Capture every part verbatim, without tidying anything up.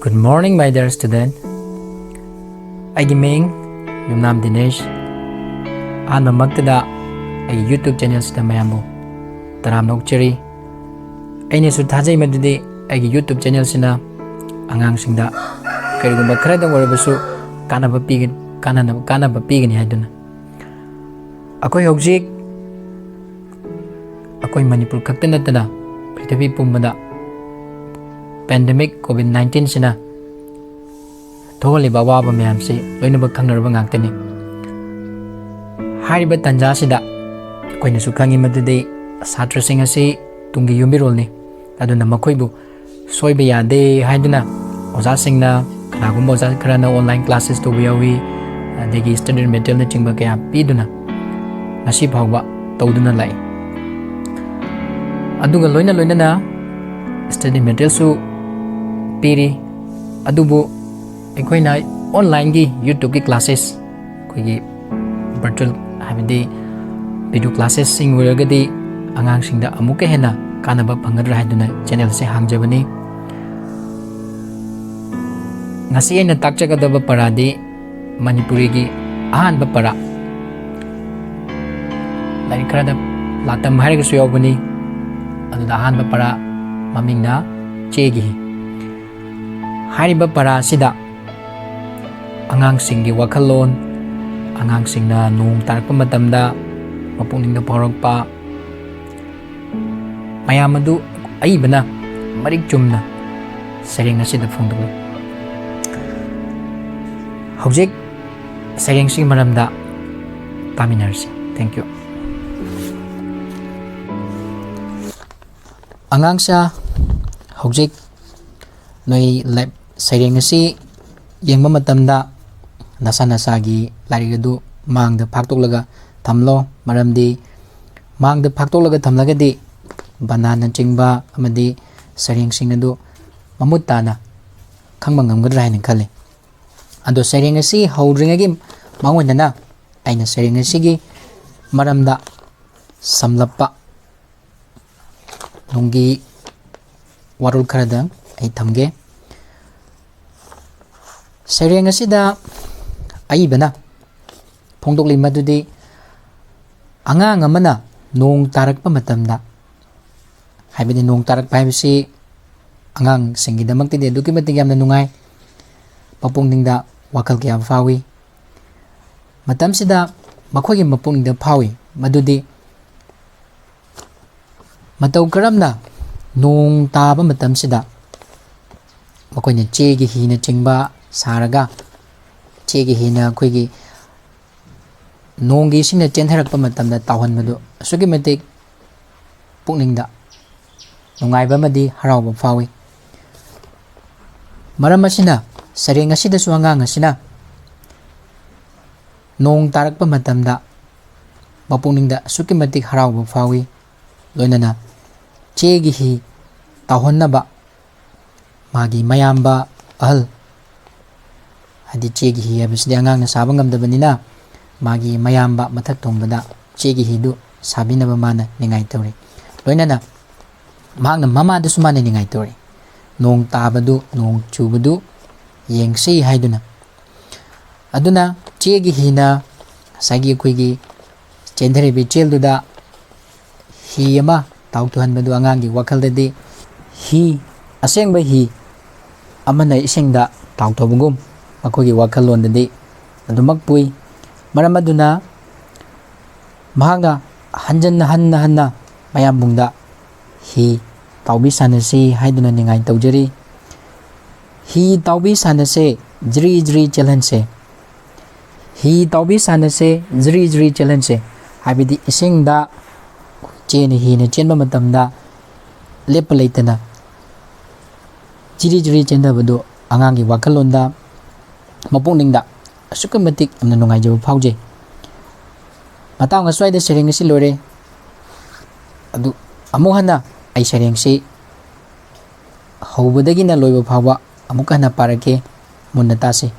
Good morning, my dear student. ꯑꯩꯒꯤ ꯃꯤꯡ ꯌꯨꯝꯅꯥꯝ ꯗꯤꯅꯦꯁ꯫ ꯑꯍꯥꯟꯕꯃꯛꯇꯗ ꯑꯩꯒꯤ YouTube channelꯁꯤꯗ ꯃꯌꯥꯝꯕꯨ ꯇꯔꯥꯝꯅ ꯑꯣꯛꯆꯔꯤ꯫ ꯑꯩꯅꯁꯨ ꯊꯥꯖꯩ ꯃꯗꯨꯗꯤ ꯑꯩꯒꯤ YouTube channelꯁꯤꯅ ꯑꯉꯥꯡꯁꯤꯡꯗ ꯀꯔꯤꯒꯨꯝꯕ ꯈꯔꯗꯪ ꯑꯣꯏꯔꯕꯁꯨ ꯀꯥꯟꯅꯕ ꯄꯤꯒ-, ꯀꯥꯟꯅꯅꯕ, ꯀꯥꯟꯅꯕ ꯄꯤꯒꯅꯤ ꯍꯥꯏꯗꯨꯅ꯫ ꯑꯩꯈꯣꯏ ꯍꯧꯖꯤꯛ ꯑꯩꯈꯣꯏ ꯃꯅꯤꯄꯨꯔ ꯈꯛꯇ ꯅꯠꯇꯅ ꯄ꯭ꯔꯤꯊꯤꯕꯤ ꯄꯨꯝꯕꯗ pandemic COVID nineteenꯁꯤꯅ ꯊꯣꯛꯍꯜꯂꯤꯕ ꯑꯋꯥꯕ ꯃꯌꯥꯝꯁꯤ ꯂꯣꯏꯅꯃꯛ ꯈꯪꯅꯔꯕ ꯉꯥꯛꯇꯅꯤ꯫ ꯍꯥꯏꯔꯤꯕ ꯇꯥꯟꯖꯥꯁꯤꯗ ꯑꯩꯈꯣꯏꯅꯁꯨ ꯈꯪꯉꯤ ꯃꯗꯨꯗꯤ ꯁꯥꯇ꯭ꯔꯁꯤꯡ ꯑꯁꯤ ꯇꯨꯡꯒꯤ ꯌꯨꯝꯕꯤꯔꯣꯜꯅꯤ꯫ ꯑꯗꯨꯅ ꯃꯈꯣꯏꯕꯨ ꯁꯣꯏꯕ ꯌꯥꯗꯦ ꯍꯥꯏꯗꯨꯅ ꯑꯣꯖꯥꯁꯤꯡꯅ, ꯀꯅꯥꯒꯨꯝꯕ ꯑꯣꯖꯥ ꯈꯔꯅ online classes ꯇꯧꯕ ꯌꯥꯎꯏ, ꯑꯗꯒꯤ study materialꯅꯆꯤꯡꯕ ꯀꯌꯥ ꯄꯤꯗꯨꯅ ꯉꯁꯤ ꯐꯥꯎꯕ ꯇꯧꯗꯨꯅ ꯂꯥꯛꯏ꯫ ꯑꯗꯨꯒ ꯂꯣꯏꯅ ꯂꯣꯏꯅꯅ study materialꯁꯨ ꯄꯤꯔꯤ, ꯑꯗꯨꯕꯨ ꯑꯩꯈꯣꯏꯅ onlineꯒꯤ YouTubeꯀꯤ classes, ꯑꯩꯈꯣꯏꯒꯤ virtual, ꯍꯥꯏꯕꯗꯤ video classesꯁꯤꯡ ꯑꯣꯏꯔꯒꯗꯤ ꯑꯉꯥꯡꯁꯤꯡꯗ ꯑꯃꯨꯛꯀ ꯍꯦꯟꯅ ꯀꯥꯟꯅꯕ ꯐꯪꯒꯗ꯭ꯔꯥ ꯍꯥꯏꯗꯨꯅ channelꯁꯦ ꯍꯥꯡꯖꯕꯅꯤ꯫ ꯉꯁꯤ ꯑꯩꯅ ꯇꯥꯛꯆꯒꯗꯕ ꯄꯔꯥꯗꯤ ꯃꯅꯤꯄꯨꯔꯤꯒꯤ ꯑꯍꯥꯟꯕ ꯄꯔꯥ꯫ ꯂꯥꯏꯔꯤꯛ ꯈꯔꯗ ꯂꯥꯇꯝ ꯍꯥꯏꯔꯒꯁꯨ ꯌꯥꯎꯕꯅꯤ꯫ ꯑꯗꯨꯗ ꯑꯍꯥꯟꯕ ꯄꯔꯥ ꯃꯃꯤꯡꯅ ꯆꯦꯒꯤ ꯍꯤ꯫ ꯍꯥꯏꯔꯤꯕ ꯄꯔꯥ ꯑꯁꯤꯗ ꯑꯉꯥꯡꯁꯤꯡꯒꯤ ꯋꯥꯈꯜꯂꯣꯟ, ꯑꯉꯥꯡꯁꯤꯡꯅ ꯅꯣꯡ ꯇꯥꯔꯛꯄ ꯃꯇꯝꯗ ꯃꯄꯨꯛꯅꯤꯡꯗ ꯐꯥꯎꯔꯛꯄ ꯃꯌꯥꯝ ꯑꯗꯨ ꯑꯏꯕꯅ ꯃꯔꯤꯛ ꯆꯨꯝꯅ ꯁꯩꯔꯦꯡ ꯑꯁꯤꯗ ꯐꯣꯡꯗꯣꯛꯂꯤ꯫ ꯍꯧꯖꯤꯛ ꯁꯩꯔꯦꯡꯁꯤꯒꯤ ꯃꯔꯝꯗ ꯇꯥꯃꯤꯟꯅꯔꯁꯤ꯫ Thank you꯫ ꯑꯉꯥꯡꯁꯥ, ꯍꯧꯖꯤꯛ ꯅꯣꯏ ꯂꯥꯏꯞ ꯁꯩꯔꯦꯡ ꯑꯁꯤ ꯌꯦꯡꯕ ꯃꯇꯝꯗ ꯅꯁꯥ ꯅꯁꯥꯒꯤ ꯂꯥꯏꯔꯤꯛ ꯑꯗꯨ ꯃꯥꯡꯗ ꯐꯥꯛꯇꯣꯛꯂꯒ ꯊꯝꯂꯣ, ꯃꯔꯝꯗꯤ ꯃꯥꯡꯗ ꯐꯥꯛꯇꯣꯛꯂꯒ ꯊꯝꯂꯒꯗꯤ ꯕꯅꯥꯟꯅꯆꯤꯡꯕ ꯑꯃꯗꯤ ꯁꯩꯔꯦꯡꯁꯤꯡ ꯑꯗꯨ ꯃꯃꯨꯠ ꯇꯥꯅ ꯈꯪꯕ ꯉꯝꯒꯗ꯭ꯔꯥ ꯍꯥꯏꯅ ꯈꯜꯂꯤ꯫ ꯑꯗꯣ ꯁꯩꯔꯦꯡ ꯑꯁꯤ ꯍꯧꯗ꯭ꯔꯤꯉꯩꯒꯤ ꯃꯥꯡꯑꯣꯏꯅꯅ ꯑꯩꯅ ꯁꯩꯔꯦꯡ ꯑꯁꯤꯒꯤ ꯃꯔꯝꯗ ꯁꯝꯂꯞꯄ ꯅꯨꯡꯒꯤ ꯋꯥꯔꯣꯜ ꯈꯔꯗꯪ ꯑꯩ ꯊꯝꯒꯦ꯫ ꯁꯩꯔꯦꯡ ꯑꯁꯤꯗ ꯑꯏꯕꯅ ꯐꯣꯡꯗꯣꯛꯂꯤ ꯃꯗꯨꯗꯤ ꯑꯉꯥꯡ ꯑꯃꯅ ꯅꯣꯡ ꯇꯥꯔꯛꯄ ꯃꯇꯝꯗ, ꯍꯥꯏꯕꯗꯤ ꯅꯣꯡ ꯇꯥꯔꯛꯄ ꯍꯥꯏꯕꯁꯤ ꯑꯉꯥꯡꯁꯤꯡꯒꯤꯗꯃꯛꯇꯗꯤ ꯑꯗꯨꯛꯀꯤ ꯃꯇꯤꯛ ꯌꯥꯝꯅ ꯅꯨꯡꯉꯥꯏ, ꯃꯄꯨꯛꯅꯤꯡꯗ ꯋꯥꯈꯜ ꯀꯌꯥ ꯐꯥꯎꯏ꯫ ꯃꯇꯝꯁꯤꯗ ꯃꯈꯣꯏꯒꯤ ꯃꯄꯨꯛꯅꯤꯡꯗ ꯐꯥꯎꯏ ꯃꯗꯨꯗꯤ ꯃꯇꯧ ꯀꯔꯝꯅ ꯅꯣꯡ ꯇꯥꯕ ꯃꯇꯝꯁꯤꯗ ꯃꯈꯣꯏꯅ ꯆꯦꯒꯤ ꯍꯤꯅꯆꯤꯡꯕ ꯁꯥꯔꯒ, ꯆꯦꯒꯤ ꯍꯤꯅ ꯑꯩꯈꯣꯏꯒꯤ ꯅꯣꯡꯒꯤ ꯏꯁꯤꯡꯅ ꯆꯦꯟꯊꯔꯛꯄ ꯃꯇꯝꯗ ꯇꯥꯎꯍꯟꯕꯗꯨ ꯑꯁꯨꯛꯀꯤ ꯃꯇꯤꯛ ꯄꯨꯛꯅꯤꯡꯗ ꯅꯨꯡꯉꯥꯏꯕ ꯑꯃꯗꯤ ꯍꯔꯥꯎꯕ ꯐꯥꯎꯏ꯫ ꯃꯔꯝ ꯑꯁꯤꯅ ꯁꯩꯔꯦꯡ ꯑꯁꯤꯗꯁꯨ ꯑꯉꯥꯡ ꯑꯁꯤꯅ ꯅꯣꯡ ꯇꯥꯔꯛꯄ ꯃꯇꯝꯗ ꯃꯄꯨꯛꯅꯤꯡꯗ ꯑꯁꯨꯛꯀꯤ ꯃꯇꯤꯛ ꯍꯔꯥꯎꯕ ꯐꯥꯎꯏ꯫ ꯂꯣꯏꯅꯅ ꯆꯦꯒꯤ ꯍꯤ ꯇꯥꯎꯍꯟꯅꯕ ꯃꯥꯒꯤ ꯃꯌꯥꯝꯕ ꯑꯍꯜ, ꯍꯥꯏꯗꯤ ꯆꯦꯒꯤ ꯍꯤ ꯍꯥꯏꯕꯁꯤꯗꯤ ꯑꯉꯥꯡꯅ ꯁꯥꯕ ꯉꯝꯗꯕꯅꯤꯅ, ꯃꯥꯒꯤ ꯃꯌꯥꯝꯕ ꯃꯊꯛ ꯊꯣꯡꯕꯗ ꯆꯦꯒꯤ ꯍꯤꯗꯨ ꯁꯥꯕꯤꯅꯕ ꯃꯥꯅ ꯅꯤꯡꯉꯥꯏ ꯇꯧꯔꯤ꯫ ꯂꯣꯏꯅꯅ ꯃꯍꯥꯛꯅ ꯃꯃꯥꯗꯁꯨ ꯃꯥꯅ ꯅꯤꯡꯉꯥꯏ ꯇꯧꯔꯤ꯫ ꯅꯣꯡ ꯇꯥꯕꯗꯨ, ꯅꯣꯡ ꯆꯨꯕꯗꯨ ꯌꯦꯡꯁꯤ ꯍꯥꯏꯗꯨꯅ꯫ ꯑꯗꯨꯅ ꯆꯦꯒꯤ ꯍꯤꯅ ꯉꯁꯥꯏꯒꯤ ꯑꯩꯈꯣꯏꯒꯤ ꯆꯦꯟꯊꯔꯤꯕ ꯏꯆꯦꯜꯗꯨꯗ ꯍꯤ ꯑꯃ ꯇꯥꯎꯊꯣꯛꯍꯟꯕꯗꯨ ꯑꯉꯥꯡꯒꯤ ꯋꯥꯈꯜꯗꯗꯤ ꯍꯤ, ꯑꯁꯦꯡꯕ ꯍꯤ ꯑꯃꯅ ꯏꯁꯤꯡꯗ ꯇꯥꯎꯊꯣꯛꯄꯒꯨꯝ ꯃꯈꯣꯏꯒꯤ ꯋꯥꯈꯜꯂꯣꯟꯗꯗꯤ ꯑꯗꯨꯃꯛ ꯄꯨꯏ꯫ ꯃꯔꯝ ꯑꯗꯨꯅ ꯃꯍꯥꯛꯅ ꯍꯟꯖꯟꯅ ꯍꯟꯅ ꯍꯟꯅ ꯃꯌꯥꯝꯕꯨꯡꯗ "ꯍꯤ ꯇꯥꯎꯕꯤ ꯁꯥꯟꯅꯁꯤ" ꯍꯥꯏꯗꯨꯅ ꯅꯤꯡꯉꯥꯏ ꯇꯧꯖꯔꯤ꯫ "ꯍꯤ ꯇꯥꯎꯕꯤ ꯁꯥꯟꯅꯁꯦ, ꯖ꯭ꯔꯤ ꯖ꯭ꯔꯤ ꯆꯦꯜꯍꯟꯁꯦ꯫ ꯍꯤ ꯇꯥꯎꯕꯤ ꯁꯥꯟꯅꯁꯦ, ꯖ꯭ꯔꯤ ꯖ꯭ꯔꯤ ꯆꯦꯜꯍꯟꯁꯦ"꯫ ꯍꯥꯏꯕꯗꯤ ꯏꯁꯤꯡꯗ ꯆꯦꯅ ꯍꯤꯅ ꯆꯦꯟꯕ ꯃꯇꯝꯗ ꯂꯦꯞꯄ ꯂꯩꯇꯅ ꯖꯤꯔꯤ ꯖꯤꯔꯤ ꯆꯦꯟꯊꯕꯗꯨ ꯑꯉꯥꯡꯒꯤ ꯋꯥꯈꯜꯂꯣꯟꯗ, ꯃꯄꯨꯛꯅꯤꯡꯗ ꯑꯁꯨꯛꯀꯤ ꯃꯇꯤꯛ ꯌꯥꯝꯅ ꯅꯨꯡꯉꯥꯏꯖꯕ ꯐꯥꯎꯖꯩ꯫ ꯃꯇꯥꯡ ꯑꯁ꯭ꯋꯥꯏꯗ ꯁꯩꯔꯦꯡ ꯑꯁꯤ ꯂꯣꯏꯔꯦ꯫ ꯑꯗꯨ ꯑꯃꯨꯛ ꯍꯟꯅ ꯑꯩ ꯁꯩꯔꯦꯡꯁꯤ ꯍꯧꯕꯗꯒꯤꯅ ꯂꯣꯏꯕ ꯐꯥꯎꯕ ꯑꯃꯨꯛ ꯍꯟꯅ ꯄꯥꯔꯛꯀꯦ, ꯃꯨꯟꯅ ꯇꯥꯁꯤ꯫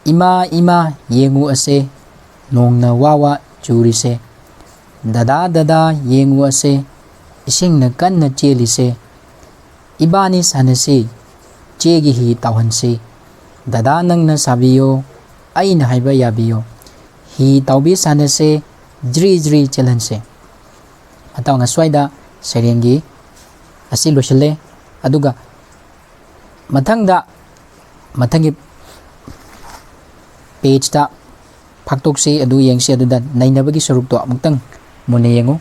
"ꯏꯃꯥ, ꯏꯃꯥ, ꯌꯦꯡꯉꯨ ꯑꯁꯦ, ꯅꯣꯡꯅ ꯋꯥ ꯋꯥ ꯆꯨꯔꯤꯁꯦ꯫ ꯗꯗꯥ, ꯗꯗꯥ, ꯌꯦꯡꯉꯨ ꯑꯁꯦ, ꯏꯁꯤꯡꯅ ꯀꯟꯅ ꯆꯦꯜꯂꯤꯁꯦ꯫ ꯏꯕꯥꯅꯤ ꯁꯥꯟꯅꯁꯤ, ꯆꯦꯒꯤ ꯍꯤ ꯇꯥꯎꯍꯟꯁꯤ꯫ ꯗꯗꯥ ꯅꯪꯅ ꯁꯥꯕꯤꯌꯣ, ꯑꯩꯅ ꯍꯥꯏꯕ ꯌꯥꯕꯤꯌꯣ꯫ ꯍꯤ ꯇꯥꯎꯕꯤ ꯁꯥꯟꯅꯁꯦ, ꯖ꯭ꯔꯤ ꯖ꯭ꯔꯤ ꯆꯦꯜꯍꯟꯁꯦ꯫ ꯃꯇꯥꯡ ꯑꯁ꯭ꯋꯥꯏꯗ ꯁꯩꯔꯦꯡꯒꯤ ꯑꯁꯤ ꯂꯣꯏꯁꯤꯜꯂꯦ꯫ ꯑꯗꯨꯒ ꯃꯊꯪꯗ, ꯃꯊꯪꯒꯤ pageꯇ ꯐꯥꯛꯇꯣꯛꯁꯤ, ꯑꯗꯨ ꯌꯦꯡꯁꯤ꯫ ꯑꯗꯨꯗ ꯅꯩꯅꯕꯒꯤ ꯁꯔꯨꯛꯇꯣ ꯑꯃꯨꯛꯇꯪ ꯃꯨꯟꯅ ꯌꯦꯡꯉꯨ꯫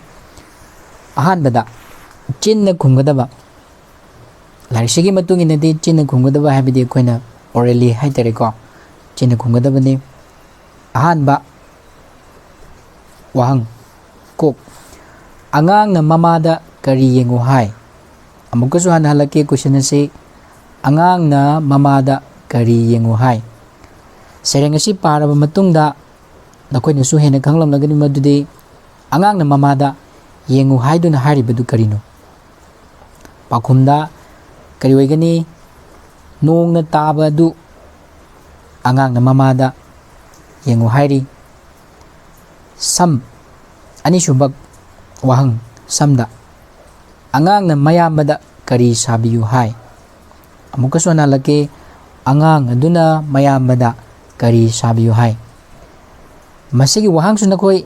ꯑꯍꯥꯟꯕꯗ, ꯆꯤꯟꯅ ꯈꯨꯝꯒꯗꯕ꯫ ꯂꯥꯏꯔꯤꯛꯁꯤꯒꯤ ꯃꯇꯨꯡ ꯏꯟꯅꯗꯤ ꯆꯤꯟꯅ ꯈꯨꯝꯒꯗꯕ ꯍꯥꯏꯕꯗꯤ ꯑꯩꯈꯣꯏꯅ orally ꯍꯥꯏꯇꯥꯔꯦꯀꯣ, ꯆꯤꯟꯅ ꯈꯨꯝꯒꯗꯕꯅꯤ꯫ ꯑꯍꯥꯟꯕ ꯋꯥꯍꯪ, ꯀꯣꯛ꯫ ꯑꯉꯥꯡꯅ ꯃꯃꯥꯗ ꯀꯔꯤ ꯌꯦꯡꯉꯨ ꯍꯥꯏ? ꯑꯃꯨꯛꯀꯁꯨ ꯍꯟꯅ ꯍꯜꯂꯛꯀꯦ question ꯑꯁꯤ, ꯑꯉꯥꯡꯅ ꯃꯃꯥꯗ ꯀꯔꯤ ꯌꯦꯡꯉꯨ ꯍꯥꯏ? ꯁꯩꯔꯦꯡ ꯑꯁꯤ ꯄꯥꯔꯕ ꯃꯇꯨꯡꯗ ꯅꯈꯣꯏꯅꯁꯨ ꯍꯦꯟꯅ ꯈꯪꯂꯝꯂꯒꯅꯤ, ꯃꯗꯨꯗꯤ ꯑꯉꯥꯡꯅ ꯃꯃꯥꯗ ꯌꯦꯡꯉꯨ ꯍꯥꯏꯗꯨꯅ ꯍꯥꯏꯔꯤꯕꯗꯨ ꯀꯔꯤꯅꯣ? ꯄꯥꯎꯈꯨꯝꯗ ꯀꯔꯤ ꯑꯣꯏꯒꯅꯤ? ꯅꯣꯡꯅ ꯇꯥꯕ ꯑꯗꯨ ꯑꯉꯥꯡꯅ ꯃꯃꯥꯗ ꯌꯦꯡꯉꯨ ꯍꯥꯏꯔꯤ꯫ ꯁꯝ, ꯑꯅꯤꯁꯨꯕ ꯋꯥꯍꯪ, ꯁꯝꯗ ꯑꯉꯥꯡꯅ ꯃꯌꯥꯝꯕꯗ ꯀꯔꯤ ꯁꯥꯕꯤꯌꯨ ꯍꯥꯏ? ꯑꯃꯨꯛꯀꯁꯨ ꯍꯟꯅ ꯍꯜꯂꯛꯀꯦ, ꯑꯉꯥꯡ ꯑꯗꯨꯅ ꯃꯌꯥꯝꯕꯗ ꯀꯔꯤ ꯁꯥꯕꯤꯌꯨ ꯍꯥꯏ? ꯃꯁꯤꯒꯤ ꯋꯥꯍꯪꯁꯨ ꯅꯈꯣꯏ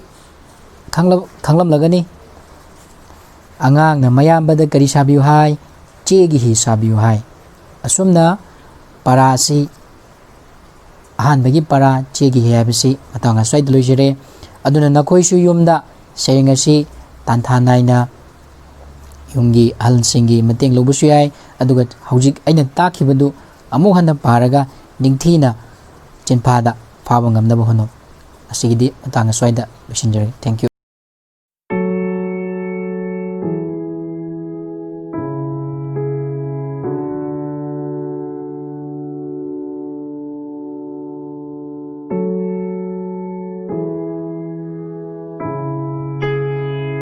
ꯈꯪꯂ-, ꯈꯪꯂꯝꯂꯒꯅꯤ꯫ ꯑꯉꯥꯡꯅ ꯃꯌꯥꯝꯕꯗ ꯀꯔꯤ ꯁꯥꯕꯤꯌꯨ ꯍꯥꯏ? ꯆꯦꯒꯤ ꯍꯤ ꯁꯥꯕꯤꯌꯨ ꯍꯥꯏ꯫ ꯑꯁꯨꯝꯅ ꯄꯔꯥ ꯑꯁꯤ, ꯑꯍꯥꯟꯕꯒꯤ ꯄꯔꯥ ꯆꯦꯒꯤ ꯍꯤ ꯍꯥꯏꯕꯁꯤ ꯃꯇꯥꯡ ꯑꯁ꯭ꯋꯥꯏꯗ ꯂꯣꯏꯖꯔꯦ꯫ ꯑꯗꯨꯅ ꯅꯈꯣꯏꯁꯨ ꯌꯨꯝꯗ ꯁꯩꯔꯦꯡ ꯑꯁꯤ ꯇꯥꯟꯊꯥ ꯅꯥꯏꯅ ꯌꯨꯝꯒꯤ ꯑꯍꯜꯁꯤꯡꯒꯤ ꯃꯇꯦꯡ ꯂꯧꯕꯁꯨ ꯌꯥꯏ, ꯑꯗꯨꯒ ꯍꯧꯖꯤꯛ ꯑꯩꯅ ꯇꯥꯛꯈꯤꯕꯗꯨ ꯑꯃꯨꯛ ꯍꯟꯅ ꯄꯥꯔꯒ ꯅꯤꯡꯊꯤꯅ ꯆꯤꯟꯐꯥꯗ ꯐꯥꯕ ꯉꯝꯅꯕ ꯍꯣꯠꯅꯧ꯫ ꯑꯁꯤꯒꯤꯗꯤ ꯃꯇꯥꯡ ꯑꯁ꯭ꯋꯥꯏꯗ ꯂꯣꯏꯁꯤꯟꯖꯔꯒꯦ꯫ Thank you꯫